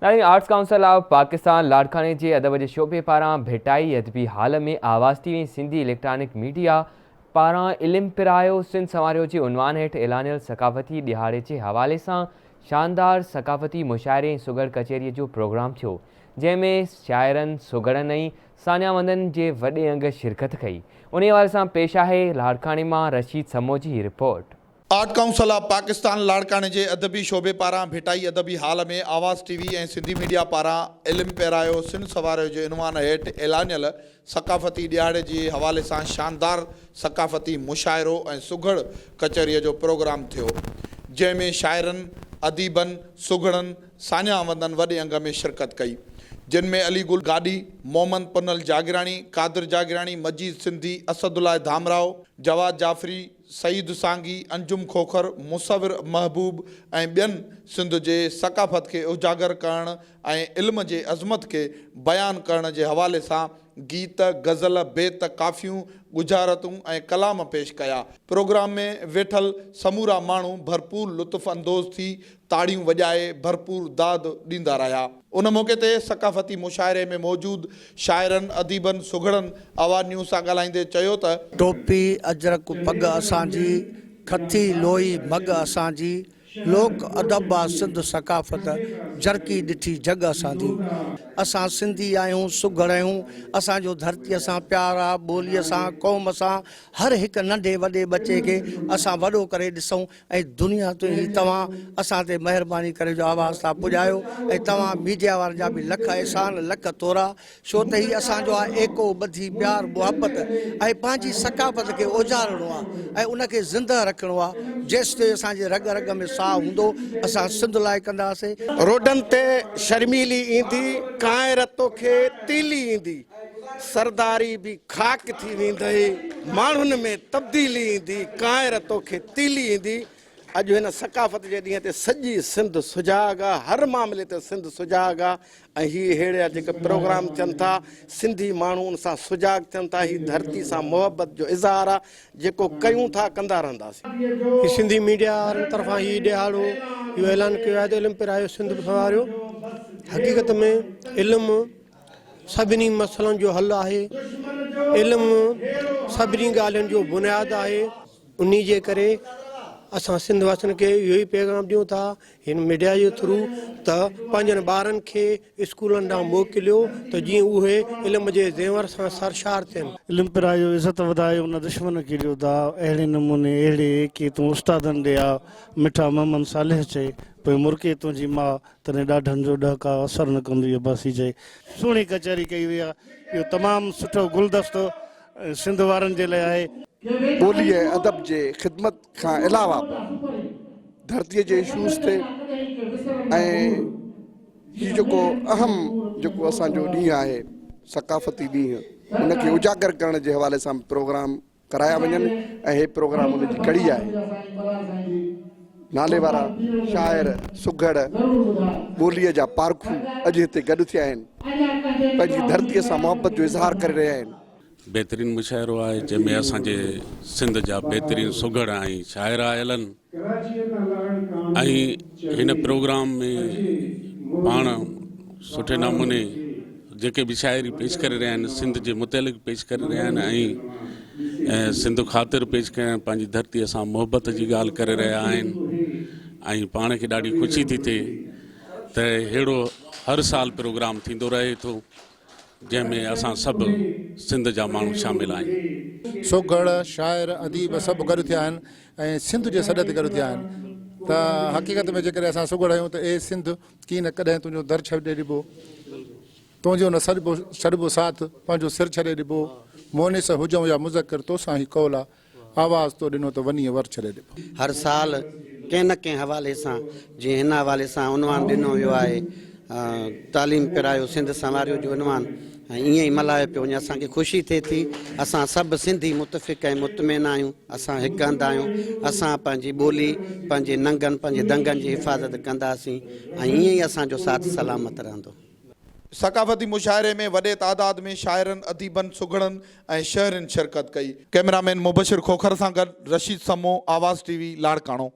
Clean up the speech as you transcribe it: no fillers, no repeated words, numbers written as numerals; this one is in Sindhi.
نارين آرٽس ڪائونسل آف پاڪستان لاڙڪاڻي جي ادب جي شعبي پاران ڀٽائي ادبي hall ۾ Awaz T V ۽ Sindhi electronic media پاران علم پرايو سنڌ سنواريو جي عنوان هيٺ اعلانيل ثقافتي ڏهاڙي جي حوالي سان شاندار ثقافتي مشاعري ۽ سگهڙ ڪچهري جو پروگرام ٿيو جنهن ۾ شاعرن، سگهڙن ۽ ساڃاهوندن جي وڏي انگ شرڪت ڪئي. انهي حوالي سان پيش آهي لاڙڪاڻي مان رشيد سمو جي هي report. Art council of Pakistan لاڙڪاڻي جي ادبي شعبي پاران ڀٽائي ادبي hall ۾ Awaz T V ۽ Sindhi media پاران علم پيرايو سنڌ سنواريو جي عنوان هيٺ اعلانيل ثقافتي ڏهاڙي جي حوالي سان شاندار ثقافتي مشاعرو ۽ سگهڙ ڪچهريء جو پروگرام ٿيو جنهن ۾ شاعرن، اديبن، سگهڙن، ساڃاهه وندن وڏي انگ ۾ شرڪت ڪئي جن ۾ علي گل گاڏهي، محمد پنهل جاگيراڻي، قادر جاگيراڻي، مجيد سنڌي، اسدالله ڌامراهو، جواد جعفري، سعيد سانگي، انجم کوکر، مصور محبوب ۽ ٻين سنڌ جي ثقافت کي اجاگر ڪرڻ ۽ علم جي عظمت کي بيان ڪرڻ جي حوالي سان گيت، غزل، بيت، ڪافيون، ڳجهارتون ۽ ڪلام پيش ڪيا. پروگرام ۾ ويٺل سمورا ماڻهو ڀرپور لطف اندوز ٿي تاڙيون وڄائي ڀرپور داد ڏيندا رهيا. ان موقعي تي ثقافتي مشاعري ۾ موجود شاعرن، اديبن، سگهڙن آواز نيوز سان ڳالهائيندي چيو ته. ٽوپي، اجرڪ، پڳ اسان جي، کٿي، لوئي، مڳ اسان جي، لوڪ ادب آ سنڌ ثقافت، جرڪي ڏٺي جڳ اسان جي. اسان سنڌي آهيون، سگهڙ آهيون، اسان جو ڌرتيء سان پيار آ، ٻوليء سان، قوم سان، هر هڪ ننڍي وڏي ٻچي کي اسان وڏو ڪري ڏسون ۽ دنيا تي هي توهان اسان تي مهرباني ڪري جو آواز ٿا پڄايو ۽ توهان ميڊيا وارن جا به لک احسان لک ٿورا ڇو ته هي اسان جو آ ايڪو ٻڌي پيار محبت ۽ پنهنجي ثقافت کي اوجارڻو آ ۽ ان کي زنده رکڻو آ جيستائين اسان جي رڳ رڳ ۾ ساهه هوندو اسان سنڌ لاء ڪنداسين. روڊن تي شرميلي ايندي، ڪانئر توکي تيلي ايندي. سرداري به خاڪ ٿي ويندئي، ماڻهن ۾ تبديلي ايندي، ڪانئر توکي تيلي ايندي. اڄ هن ثقافت جي ڏينهن تي سڄي سنڌ سجاڳ آ، هر معاملي تي سنڌ سجاڳ آ ۽ هي ههڙا جيڪي پروگرام ٿين ٿا، سنڌي ماڻهو ان سان سجاڳ ٿين ٿا، هي ڌرتي سان محبت جو اظهار آ، جيڪو ڪيون ٿا ڪندا رهنداسين. هي سنڌي ميڊيا وارن طرفان هي ڏهاڙو اهو اعلان ڪيو آهي ته علم پرايو سنڌ به سنواريو حقيقت ۾ علم سڀني مسئلن جو حل آهي. علم سڀني ڳالهين جو بنياد آهي. انهي جي ڪري اسان سنڌ واسين کي اهو ئي پيغام ڏيون ٿا هن ميڊيا جي ٿرو ته پنهنجن ٻارن کي اسڪولن ڏانهن موڪليو ته جيئن اهي علم جي زيور سان سرشار ٿين. علم پرايو عزت وڌايو نه دشمن کي ڏيو داء اهڙي نموني اهڙي ايڪي تون استادن ڏي آء مٺا محمد صالح چئي پوء مرڪي تنهنجي ماء تڏهن ڏاڍن جو ڏهڪاء اثر نه ڪندو عباسي چئي. سهڻي ڪچهري ڪئي وئي آهي. اهو تمام سٺو گلدستو سنڌ وارن جي لاء آهي. ٻولي ۽ ادب جي خدمت کان علاوه به ڌرتيء جي اشوز تي ۽ هي جيڪو اهم جيڪو اسان جو ڏينهن آهي ثقافتي ڏينهن ان کي اجاگر ڪرڻ جي حوالي سان به پروگرام ڪرايا وڃن ۽ هي پروگرام ان جي ڪڙي آهي. نالي وارا شاعر، سگهڙ، ٻوليء جا پارکو اڄ هتي گڏ ٿيا آهن. پنهنجي ڌرتيء سان محبت جو اظهار ڪري رهيا آهن. بهترين مشاعرو آهي جنهن ۾ اسان جي سنڌ جا بهترين سگهڙ ۽ شاعر آيل آهن ۽ هن پروگرام ۾ پاڻ سٺي نموني جيڪي به شاعري پيش ڪري رهيا آهن سنڌ جي متعلق پيش ڪري رهيا آهن ۽ سنڌ خاطر پيش ڪري رهيا آهن پنهنجي ڌرتي سان محبت جي ڳالهه ڪري رهيا آهن ۽ پاڻ کي ڏاڍي خوشي ٿي ٿئي ته اهڙو هر سال پروگرام ٿيندو رهي ٿو جنهن ۾ اسان سڀ سنڌ جا ماڻهو شامل آهيون. سگهڙ، شاعر، اديب سڀ گڏ ٿيا آهن ۽ سنڌ جي سڏ تي گڏ ٿيا آهن ته حقيقت ۾ جيڪڏهن اسان سگهڙ آهيون ته اي سنڌ ڪين ڪڏهن تنهنجو در ڇڏي ڏبو، تنهنجو نه سڏبو ڇڏبو ساٿ، پنهنجو سر ڇڏي ڏبو، مونث هجون يا مذڪر توسان هي قول آ، آواز تو ڏنو ته ونيء ور ڇڏي ڏبو. هر سال ڪنهن نه ڪنهن حوالي سان جيئن هن حوالي سان عنوان ڏنو ويو آهي تعليم پرايو سنڌ سنواريو جو عنوان ۽ ائين ئي ملهايو پيو وڃي اسان کي خوشي ٿئي ٿي اسان سڀ سنڌي متفق ۽ مطمئن آهيون اسان هڪ هنڌ آهيون اسان پنهنجي ٻولي پنهنجي ننگن پنهنجي دنگن جي حفاظت ڪنداسين ۽ ائين ئي اسان جو ساٿ سلامت رهندو. ثقافتي مشاعري ۾ وڏي تعداد ۾ شاعرن، اديبن، سگهڙن ۽ شهرين شرڪت ڪئي. ڪئميرا مين مبشر کوکر سان گڏ رشيد سمون، آواز ٽي وي، لاڙڪاڻو.